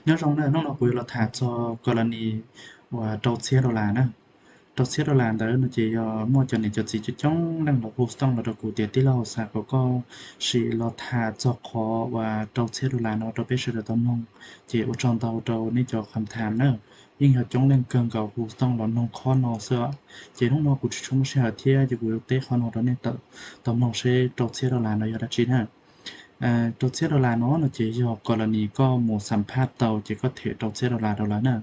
Nyob zoo na, hnub no kuv yuav los tham txog kos las nis uas rau txhiab dollar na. Rau txhiab dollar ntawd no ces yog muaj cov niam cov txiv coob coob leej los hu xov tooj los rau kuv tias tij laug, xav kom koj sim los tham txog qhov uas rau txhiab dollar no rau peb sawv daws tau mloog, ces ua tsaug ntau rau nej cov qham tham na. Yeej yog coob leej kawg nkaus hu xov tooj los noog qhov no xwb. Ces hnub no kuv tsis tshua muaj sij hawm thiab ces kuv yuav teb qhov no rau nej tau mloog seb rau txhiab dollar no yog dab tsi na. Rau txhiab dollar no no ces yog kos las nis koj mus xam phaj tau ces koj them rau txhiab dollar rau lawv na.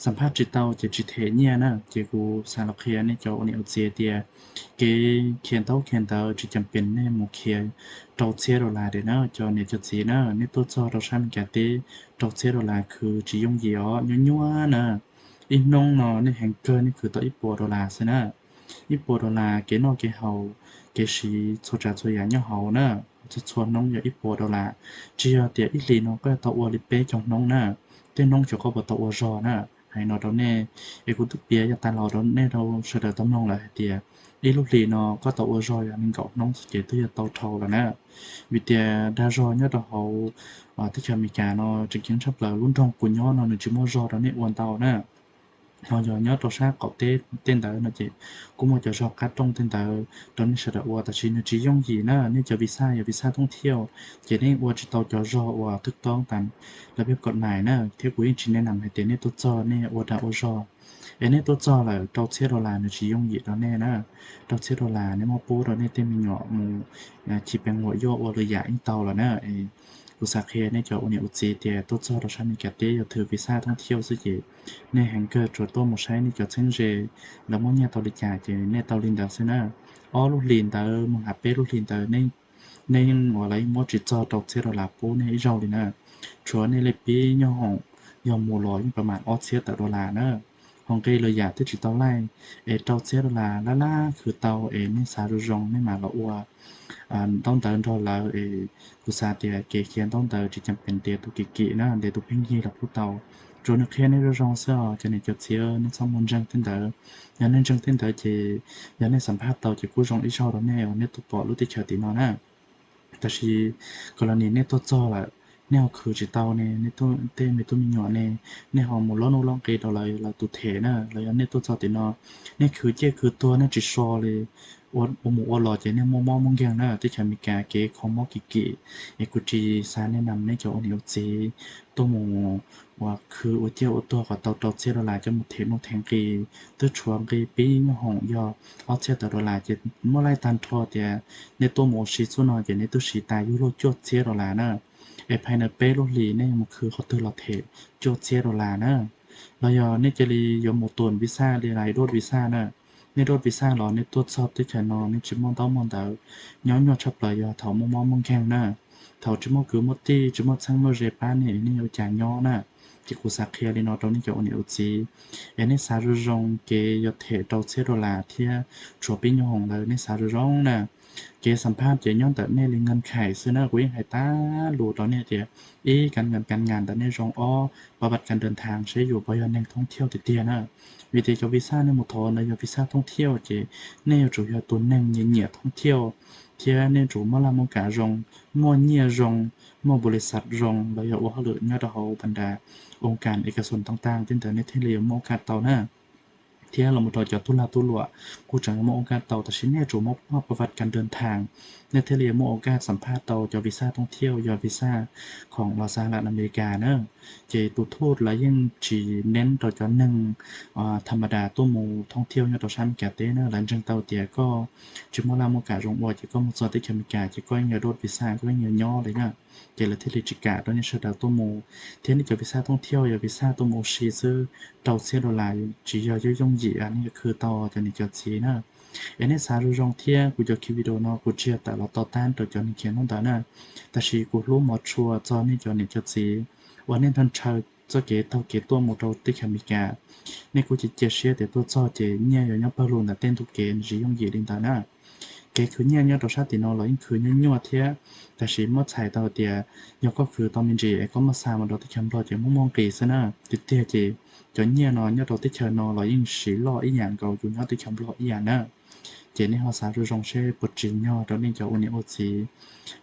Xam phaj tsis tau ces tsis them nyiaj na. Ces kuv xav los qhia nej cov ua niam ua txiv tias kev khiav ntaub khiav ntawv tsis cam pem nej mus khiav rau txhiab dollar na. Cov niam cov txiv na, nej tuaj txog rau sab Amelikas teb, rau txhiab dollar khwv tsis yooj yim os, nyuaj nyuaj na. Ib hnub no nej heev kawg nej khwv tau ib puas dollar xwb na. Ib puas dollar kev noj kev haus, kev siv txhua tsav txhua yam nyob hauv na, txhua txhua hnub yog ib puas dollar. Tsis yog tias ib hlis no koj yuav tau ua li peb caug hnub na, tej hnub xyov koj puas tau ua zog na. Hais no rau nej, es kuv twb piav yog tas los rau nej rau sawv daws tau mloog lawm hais tias ib lub hlis no koj tau ua zog yog nees nkaum hnub xwb ces twb yog tau dhau lawm na. Vim tias dag zog nyob rau hauv teb chaws Amelikas no tseem ceeb tshaj plaws. Lub nroog kuv nyob no nws tsis muaj zog rau nej ua ntau na. Ho yog nyob rau sab qaum teb tej ntawd no ces kuj muaj cov zog qab rooj tej ntawd rau nej sawv daws ua, tab sis nws tsis yooj yim na. Nej cov visa yog visa thoob thiauj ces nej ua tsis tau cov zog uas thwj toob tas lawv peb kom nais na, thiab kuv yeej tsis nes nam hais tias nej tuaj txog nej ua dag ua zog. Es nej tuaj txog lawm rau txhiab dollar nws tsis yooj yim rau nej na. Rau txhiab dollar nej muab pub rau nej tej me nyuam mus chiv peev huam yuaj ua lwm yam yeej tau lawm na. Kuv xav qhia nej cov ua niam ua txiv tias tuaj txog rau sab Amelikas teb yog thwm visa thoob thiauj xwb ces nej heev kawg tsuas tuaj mus saib nej cov txheeb ze, lawv muaj nyiaj tau li cas ces nej tau li ntawd xwb na. Ob lub hlis ntawd mus hais peb lub hlis ntawd nej yeej ua lawv yeej muab tsis txog rau txhiab dollar pub nej ib zaug li na. Tshuav nej li pib nyob hoom yog mus los yeej pab mam ob txhiab tawm dollar na. Ho nqi lwm yam twb tsis tau laij, es rau txhiab dollar lab lab khwv tau es nej xav zoo zoo nej mam los ua ntaub ntawv nrog lawv es kuv xav tias kev khiav ntaub ntawv tsis cam pem ntiav tus kim kim na, ntiav tus pheej yig los kuj tau. Tsuas nws qhia nej zoo zoo xwb os cov niam cov txiv, nej txhob mus ntseeg tej ntawd. Yog nej ntseeg tej ntawd ces yog nej xam phaj tau ces kuj zoo ib zaug rau nej uas nej tuaj pom lub teb chaws tim no na. Tab sis kos las nis nej tuaj txog lawm, nej ho khwv tsis tau ne, nej tej me tub me nyuam ne, nej ho mus lob nuj lob nqi rau lawv, lawv tus them na, los yog nej tuaj txog tim no, nej khwv ciaj khwv tuag nej tsis so li, ua mus ua los ces nej muaj mob muaj nkeeg na. Teb chaws Amelikas kev kho mob kim kim, es kuv tsis xav nej nam nej cov ua niam ua txiv tuaj mus ua khwv ua ciaj ua tuag kom tau rau txhiab dollar coj mus them nuj them nqi, twb tshuav nqi pib nyob hoom yog ob txhiab tawm dollar ces muaj laij tag nrho tias nej tuaj mus ua si txhua no ces nej twb siv tas yug luaj cuaj txhiab dollar na. Es phais ntawd peb lub hlis nej yuav mus khwv qhov twg los them cuaj txhiab dollar na. Los yog nej cia li yuav mus tuam visa li lais doj visa na. Nej doj visa los nej tuaj txog teb chaws no nej tsis muaj ntaub muaj ntawv, nyob nyuaj tshaj plaws yog thaum muaj mob muaj nkeeg na. Thaum tsis muaj kwv muaj tij tsis muaj txheeb muaj ze pab nej, nej yuav ua cas nyob na. Ces kuv xav qhia li no rau nej cov ua niam ua txiv, es nej xav zoo zoo kev yuav them rau txhiab dollar thiab tshuav pib nyob hoom lawm nej xav zoo zoo na. Kev xam phaj ces nyob ntawm nej li nkees khais xwb na, kuv yeej hais tag lus rau nej tias ib kas nkas kas nkas ntawm nej zoo, ob pa vat kas daws thas seb yus puas yog neeg thoob thiauj tiag tiag na. Vim tias cov visa nej mus thov ntawd yog visa thoob thiauj ces nej yuav tsum yog tus neeg nyiam nyiam thoob thiauj thiab nej yuav tsum muaj laj muaj kam zoo, muaj nyiaj zoo, muaj npaum li xav zoo los yog ua hauj lwm nyob rau hauv pab nra oo kas es kas xus tau tag tej ntawd nej thiaj li yuav muaj ua kaj tau na. Thiab los mus rau cov tub lag tub luam kuj tseem yuav muaj ua kaj tau, tab sis nej yuav tsum muaj pa vat kas daws thas nej thiaj li yuav muaj ua kaj xam phaj tau cov visa thoob thiauj yog visa khoom los xav lam Amelikas na. Ces tus thuj lawv yeej tsis neeb rau cov neeg tham ma das tuaj mus thoob thiauj nyob rau sab Amelikas teb na. Lawv ntseeg tau tias koj tsis muaj laj muaj kam zoo ua ces koj mus txog teb chaws Amelikas ces koj yeej yuav doj visa koj yeej yuav nyob li na. Ces lawv thiaj li tsis kam rau nej sawv daws tuaj mus. Thiab nej cov visa thoob thiauj yog visa tuaj mus ua si xwb, rau txhiab dollar tsis yog yooj yooj yim nej yuav khwv tau cov niam cov txiv na. Es nej xav zoo zoo thiab kuv cov ki video no kuv tsis yog tawm los to taub rau cov neeg khiav ntaub ntawv na, tab sis kuv hlub mov tshua txog nej cov niam cov txiv uas nej nrog ntshaw txoj kev taug kev tuaj mus rau teb chaws Amelikas. Nej kuj cia cia siab tias tuaj txog ces nyiaj yuav nyob pawg lug ntawm tej ntu kev tsis yooj yim li ntawd na. Kev khwv nyiaj nyob rau sab tim no los yeej khwv nyuaj nyuaj thiab, tab sis muab txhais tau tias yog koj khwv tau me ntsis es koj muab xa mus rau teb chaws Nplog ces muaj muaj nqis xwb na. Tiag tiag ces cov nyiaj no nyob rau teb chaws no los yeej siv loj ib yam nkaus yus nyob teb chaws Nplog ib yam na. ces nej ho xav zoo zoo seb puas tsim nyog rau nej cov ua niam ua txiv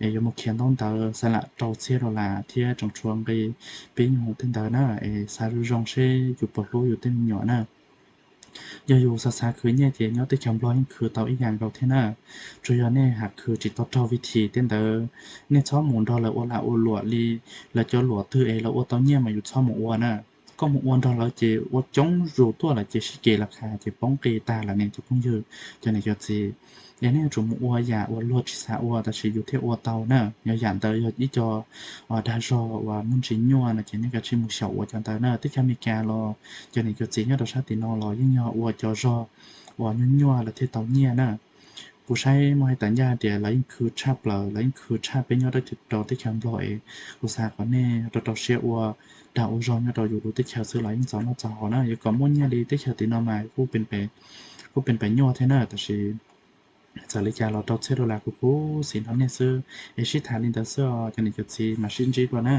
es yuav mus khiav ntaub ntawv xav lam rau txhiab dollar thiab tseem tshuav nqi peb nyuag tej ntawd na. Es xav zoo zoo seb yus puas hlub yus tej me nyuam na. Yog yus xav xav khwv nyiaj ces nyob teb chaws Nplog yeej khwv tau ib yam nkaus thiab na. Tsuas yog nej ham khwv tsis tau raug vib thim tej ntawd, nej txhob mus nrog lawv ua lag ua luam li. Lawv cov luam twg es lawv ua tau nyiaj mas yus txhob mus ua na. Koj mus ua nrog lawv ces ua coob zus tuaj lawm ces sib kis los khas ces poob qis tag lawm ne cov phooj ywg, cov niam cov txiv. Es nej yuav tsum mus ua yam uas luag tsis xav ua tab sis yus thiaj ua tau na. Yog yam ntawd yog ib co dag zog uas muaj ntsis nyuaj no ces nej kav tsij mus xyaum ua cov ntawd na. Teb chaws Amelikas los cov niam cov txiv nyob rau sab tim no los yeej yog ua cov zog uas nyuaj nyuaj lawv thiaj tau nyiaj na. Kuv saib muaj hais tias ncaj tias lawv yeej khwv tshaj plaws, lawv yeej khwv tshaj peb nyob rau teb chaws Nplog es. Kuv xav kom nej rau rau siab ua dag ua zog nyob rau yus lub teb chaws xwb los yeej txaus noj txaus haus na. Yuav kom muaj nyiaj li teb chaws tim no mas kuj pes pes nyuaj thiab na, tab sis txawm li cas los rau txhiab dollar kuv kuv xim no nej xwb es sib tham li ntawd xwb os cov niam cov txiv, mam sib ntsib dua na.